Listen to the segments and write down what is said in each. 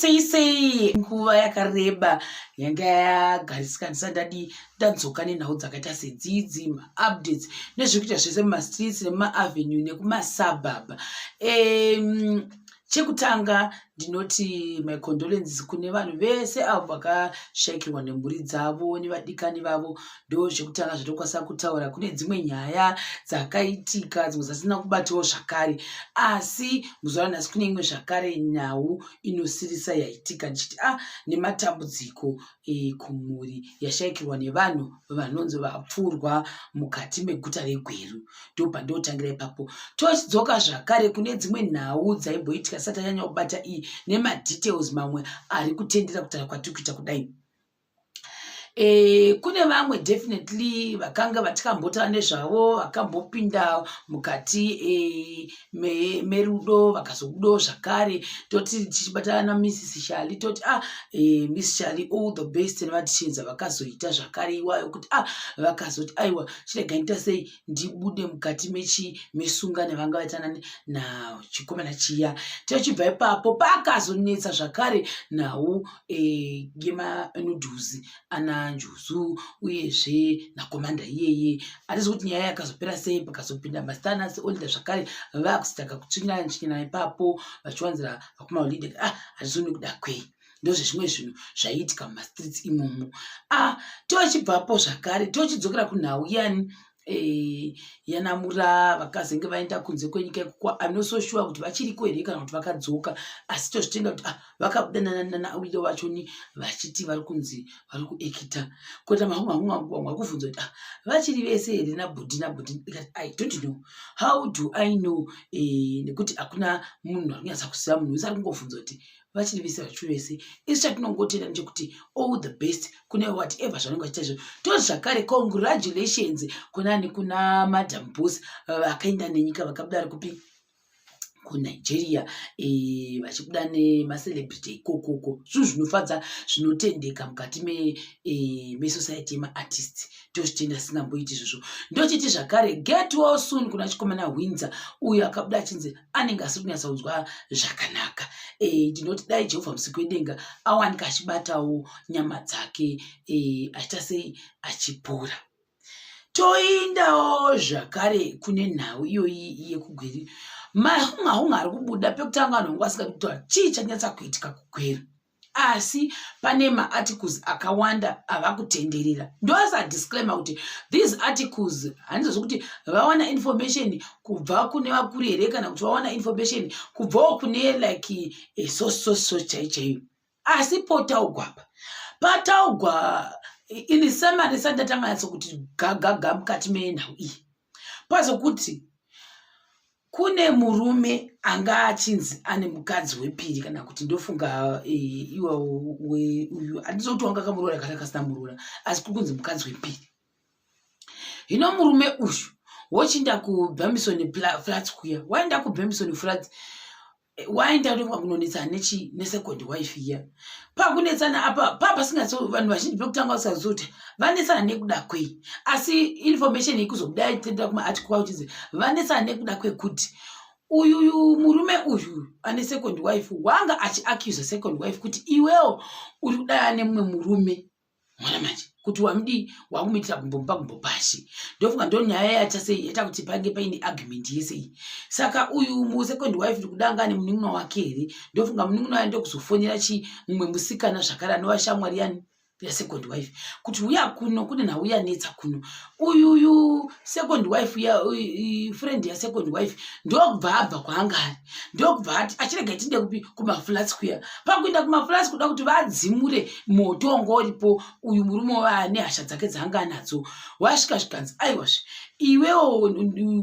Sei sei nguva yakareba yanga yagarisika ndisati ndadii ndadzoka nenhau dzakaita sedzidzi maupdates nezvekuita zvese mumastreets nemumaavenue nekumasabhabha. Chekutanga ndinoti my condolences kune vanhu vese avo vakashaikirwa nemhuri dzavo nevadikani vavo. Ndozvekutanga zvatokwanisa kutaura. Kune dzimwe nyaya dzakaitika dzimwe dzasina kubatawo zvakare, asi muzuva ranhasi kune imwe zvakare nhau inosirisa yaitika ndichiti a ah, nematambudziko e, kumhuri yashaikirwa nevanhu vanonzi vapfurwa mukati meguta reGweru. Ndopandotangira ipapo. Tochidzoka zvakare kune dzimwe nhau dzaimboitika sati tanyanya kubata iyi nemadetails mamwe ari kutendera kutaura kwatiri kuita kudai. Kune vamwe definitely vakanga vatikambotaura nezvavo vakambopinda mukati merudo vakazobudawo zvakare. Toti tichibatana naMrs Shali toti ah, Miss Shali, all the best nevadecisions avakazoita zvakare iwayo kuti ah, vakazoti aiwa, chiregai ndita sei, ndibude mukati mechi mesungano vanga vaitana nachikomana chiya. Tochibva ipapo pakazonetsa zvakare nhau yemanudhuzi ana Njuzu uyezve nakomanda iyeye. Hatizi kuti nyaya yakazopera sei, pakazopinda mastanas olida zvakare vakusitaka kutsvinyirana tsvinyirana ipapo vachiwanzira vakoma olida. Ah, hatizoni kuda kwei, ndozvezvimwe zvinhu zvaiitika mumastreets imomo. Ah, tochibvapo zvakare tochidzokera kunhau yani yanamura vakazenge vaenda kunze kwenyika ikoko. I'm not so sure kuti vachiriko here kana kuti vakadzoka, asi tozvitenda kuti ah, vakabuda naawilo vachoni vachiti vari kunzi vari kuekita kuita mahunga. Vakubvunza kuti ah, vachiri vese here nabhudhi nabhudhi. I don't know, how do I know, nekuti hakuna munhu ari kunyatsa kuziva. Munhu wese ari kungobvunza kuti vachiri vese, vachiri vese. Isu chatinongotenda ndechekuti all the best kune whatever zvanenge vachiita izvo. Toti zvakare congratulations kunani, kuna Madam Boss vakaenda nenyika, vakabuda ari kupi, kuNigeria, vachibuda nemacelebrity ikokoko. Zvinhu zvinofadza, zvinotendeka mukati mesociety yemaartist. Tozvitenda singamboiti izvozvo. Ndochiti zvakare get well soon kuna chikomana Windsor uyo akabuda achinzi anenge asiri kunyatsa kunzwa zvakanaka. Ndinoti dai Jehovha musiki wedenga awanika achibatawo nyama dzake, achiita sei, achipora. Toindawo zvakare kune nhau iyoyi yekuGweru. Mahunga ari kubuda pekutanga, vanhu vanga vasingadi kutaura chii chanyatsa kuitika kuGweru, asi pane maarticles akawanda ava kutenderera. Ndoasa disclaimer kuti these articles handizozi kuti vawana information kubva kune vakuru here kana kuti vawana information kubvawo kune like so so so chai chaiyo, asi potaugwa apa pataugwa ini summary sati ndatanga nyatso kuti gagaga mukati menhau iyi. Pazokuti kune murume anga achinzi ane mukadzi wepiri, kana kuti ndofunga iwa uyu, handizo kuti wanga akamuroora kana akasina muroora, asi kuri kunzi mukadzi wepiri. Hino murume uyu wochinda kuBamison Flats kuya, waenda kuBamison Flats, waenda ndofunga kunonetsana nechi nesecond wife iya. Pakunetsana apa papasingatso, vanhu vazhinji pekutanga vasingazivi kuti vanetsana nekuda kwei, asi information ikuzobuda itendera kumaarticle kwauchinzi vanetsana nekuda kwekuti uyuyu murume uyu ane second wife wanga achiaccusa second wife kuti iwewo uri kudaya nemumwe murume. Mwana manje kuti wamudii, wakumuitira gumbo gumbo pashi. Ndofunga ndo nyaya yacha sei yaita kuti pange paine argument yese iyi. Saka uyu musecond wife ndikudanga ane munin'ina wake here, ndofunga munin'ina waye ndokuzofonera chi mumwe musikana zvakare anova shamwari yani yasecond wife kuti uya kuno, kune nhau yanetsa kuno. Uyuyu second wife ya friend yasecond wife ndokubva abva kwaanga ari, ndokubva ati achirega tinde kupi, kumaflats kuya. Pakuenda kumaflats kuda kuti vadzimure moto wanga uripo, uyu murume wa nehasha dzake dzaanga anadzo wasvika, zvikanzi aiwazve iwewo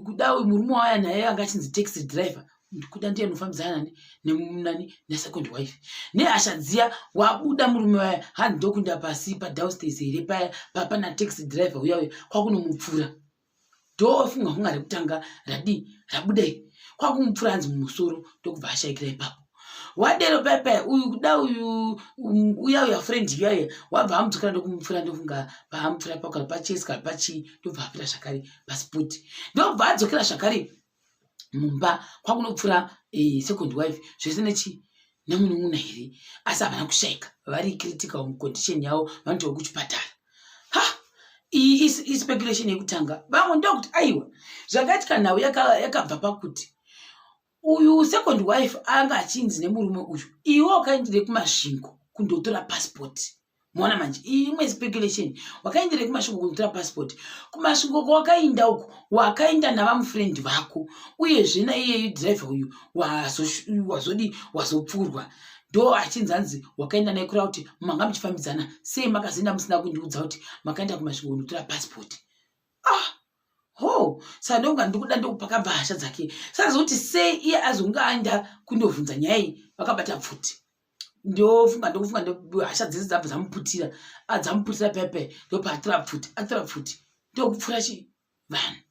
kuda uyu murume waya naye anga achinzi taxi driver, kuda ndiye anofambidzana nani nani nesecond wife. Nehasha dziya wabuda murume waya, hanzi ndokuenda pasi padownstairs here paya papana taxi driver uya uya, kwakunomupfura. Ndofunga kunga rekutanga radii rabudai, kwakumupfura hanzi mumusoro, ndokubva ashaikira ipapo. Wadero paya uyu kuda uyu uya uya friend uya uya wabva amudzokera ndokumupfura. Ndofunga paamupfura pa kana pachesi kana pachii, ndobva afira zvakare paspot, ndobva adzokera zvakare mumba kwakunopfura second wife zvese nechi. nemunun'una here asi havana kushaika vari critical mucondition yavo vanotova kuchipatara ha iyi ispeculation yekutanga vamwe ndokuti aiwa zvakaitika nhau yakabva pakuti uyu second wife anga achinzi nemurume uyu iwe wakaendere kumasvingo kundotora passport maona manje iyi imwe speculation wakaendere kumasvingo kundotora passport kumasvingo kwawakainda uku wakainda navamufriend vako uyezve naiyeyu driver uyu wazodi wazopfurwa ndo achinzi anzi wakaenda naye kureva kuti manga muchifambidzana sei makazoenda musina kundiudza kuti makaenda kumasvingo kundotora passport ah ho saka ndonga ndikuda ndokupakabva hasha dzake saka zokuti sei iye azonge aenda kundovhunza nyaya iyi vakabata pfuti ndofunga ndokufunga hasha dzese dzabva dzamuputira adzamuputira pepe ndopaatora pfuti atora pfuti ndokupfura chi vanhu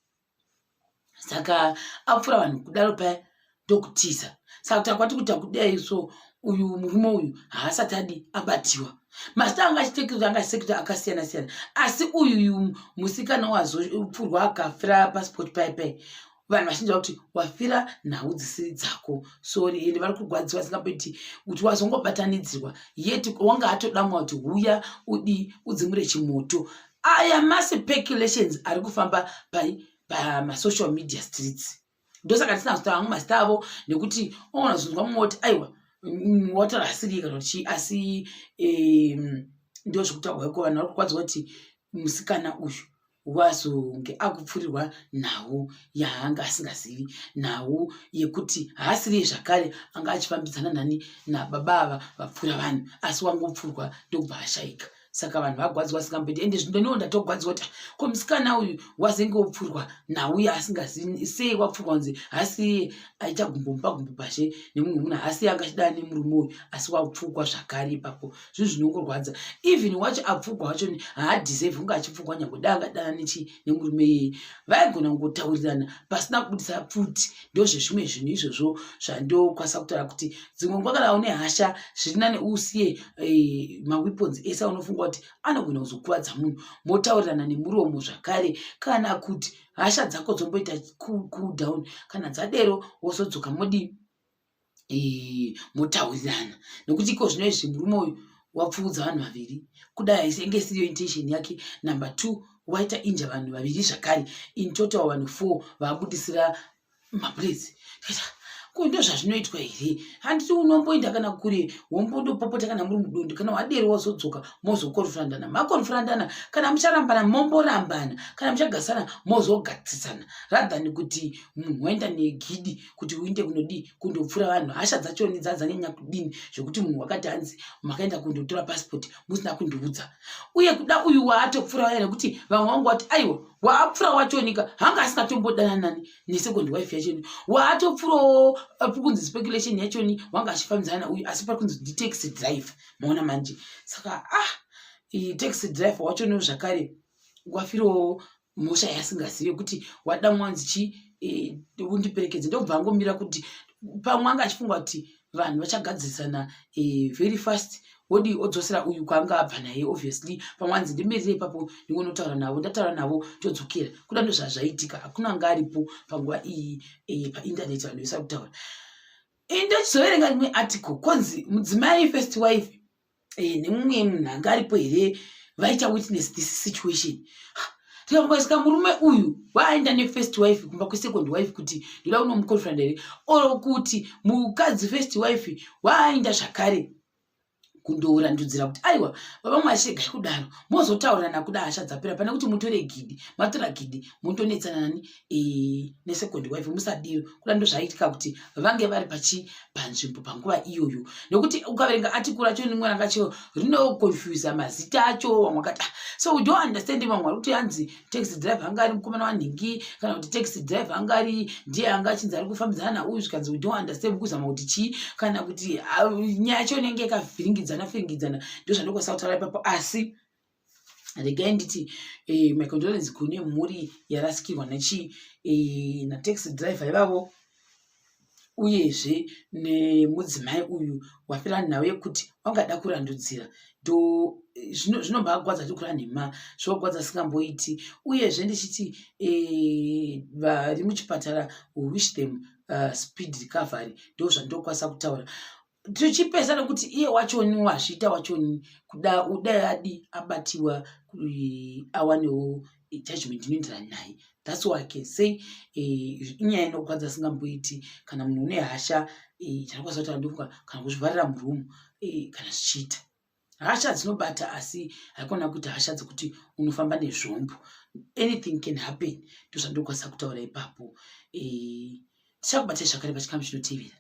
saka apfura vanhu kudaro paya ndokutiza saka kuti akwati kuti akudai so uyu murume uyu haasati adi abatiwa mazita anga achitekera anga achisekera akasiyana siyana asi uyu musikana wazopfurwa akafira passport paya paya vanhu vazhinji vakuti wafira nhau dzisiri dzako sori ende vari kurwadziwa singapoiti kuti wazongobatanidzirwa yet wanga atodamwa kuti huya udi udzimure chimoto aya maspeculations ari kufamba pai pamasocial media streets ndosaka tisina kuzitaura hangu mazita avo nekuti oona zvinzwa mumwe woti aiwa wataura asiri kana kuti chii asi ndo zvekutaurwa iko vanhu vari kurwadziwa kuti musikana uyu wazonge akupfurirwa nhau yaanga asingazivi nhau yekuti haasiriye zvakare anga achifambidzana nani nababa ava vapfuura vanhu asi wangopfurwa ndokubva ashaika saka vanhu vagwadziwa singamboiti ende zvino ndatogwadziwa kuti ko musikana uyu wazenge wopfurwa nhau yaasingazivi sei wapfurwa kunzi haasi aita gumbo mupa gumbo pashe nemumwe munhu haasi anga achidana nemurume uyu asi wapfukwa zvakare ipapo zvinhu zvinongorwadza even wacho apfukwa wacho haadeserve kunge achipfukwa nyangwe dai angadana nechi nemurume iyeye vaigona kungotaurirana pasina kubudisa pfuti ndozvezvimwe zvinhu izvozvo zvandokwanisa kutaura kuti dzimwe nguva kana une hasha zviri nani usiye eh, maweapons ese aunofunga kuti anogona kuzokuvadza munhu motaurirana nemuromo zvakare kana kuti hasha dzako dzomboita cool down kana dzadero wozodzoka modii eh, motaurirana nekuti iko zvino izvi murume uyu wapfuudza vanhu vaviri kudai inge isiriyo intention yake number two waita inja vanhu vaviri zvakare in total vanhu four vabudisira mabullets ko ndo zvazvinoitwa here handiti unomboenda kana kure wombondopopota kana muri mudondo kana wadero wazodzoka mozokonfurandana makonfurandana kana mucharambana momborambana kana muchagarisana mozogadzirisana rather than kuti munhu waenda negidi kuti uinde kunodii kundopfura vanhu hasha dzachoni dzadzanyanya kudini zvekuti munhu wakati hanzi makaenda kundotora passport musina kundiudza uye kuda uyu waatopfura waya nekuti vamwe vangu vati aiwa waapfura wachonika hanga asingatombodana nesecond wife yachoni waatopfurawo eh, kunzi speculation yachoni wanga achifambidzana uyu asi pari kunzi nditaxi driver maona manje saka ah taxi driver wachoniwo zvakare wafirawo mhosva yasingazive kuti wadamwa wanzi chi eh, undiperekedze ndobva angomira kuti pamwe anga achifunga kuti vanhu vachagadzirisana eh, very fast wodii odzosera uyu kwaanga abva naye obviously pamwe anzi ndimirire ipapo ndingonotaura navo ndataura navo todzokera kuda ndozvazvaitika hakuna anga aripo panguva iyi eh, paindaneti vanhu vese kutaura indochizoverenga rimwe article konzi mudzimai first wife eh, nemumwe munhu anga aripo here vaita witness this situation tikafunga murume uyu waaenda nefirst wife kumba kwesecond wife kuti ndoda kunomuconfronta here or kuti mukadzi first wife waaenda zvakare kundorandudzira kuti aiwa baba mwashegai kudaro mozotaurirana kuda hasha dzapera pane kuti mutore gidi matora gidi motonetsana nani e, nesecond wife musadiro kuda ndozvaitika kuti vange vari pachi panzvimbo panguva iyoyo nekuti ukaverenga article racho rimwe ranga cheo rinoconfusa mazita acho vamwe vakati ah, so we don't understand vamwe vari kuti hanzi taxi driver anga ari mukomana wanhingi kana kuti taxi driver anga ari ndiye anga achinzi ari kufambidzana nauyu zvikanzi we don't understand kuzama kuti chii kana kuti ah, nyaya yacho inenge yakavhiringidzana vhiringidzana ndozvandokwanisa kutaura ipapo asi regai nditi eh, my condolence kune mhuri yarasikirwa nechi eh, nataxi driver ivavo uyezve nemudzimai uyu wafira nhau yekuti wangada kurandudzira ndo zvinombagwadza zvino tikura nhema zvogwadza singamboiti uyezve ndichiti eh, vari muchipatara we wish them speed recovery ndo zvandokwanisa kutaura. Tichipesa nekuti iye wachoni wazviita wachoni kuda udai adi abatiwa awanewo judgment inoenderana naye. That's why I can say inyaya inokwadza asingamboiti. Kana munhu une hasha, chanokwanisa kutaura ndokuka kana kuzvivharira muroom kana zvichiita. Hasha dzinobata, asi haikona kuita hasha dzekuti unofamba nezvombo. Anything can happen. Ndozvandokwanisa kutaura ipapo. Tichakubatai zvakare pachikamu chinotevera.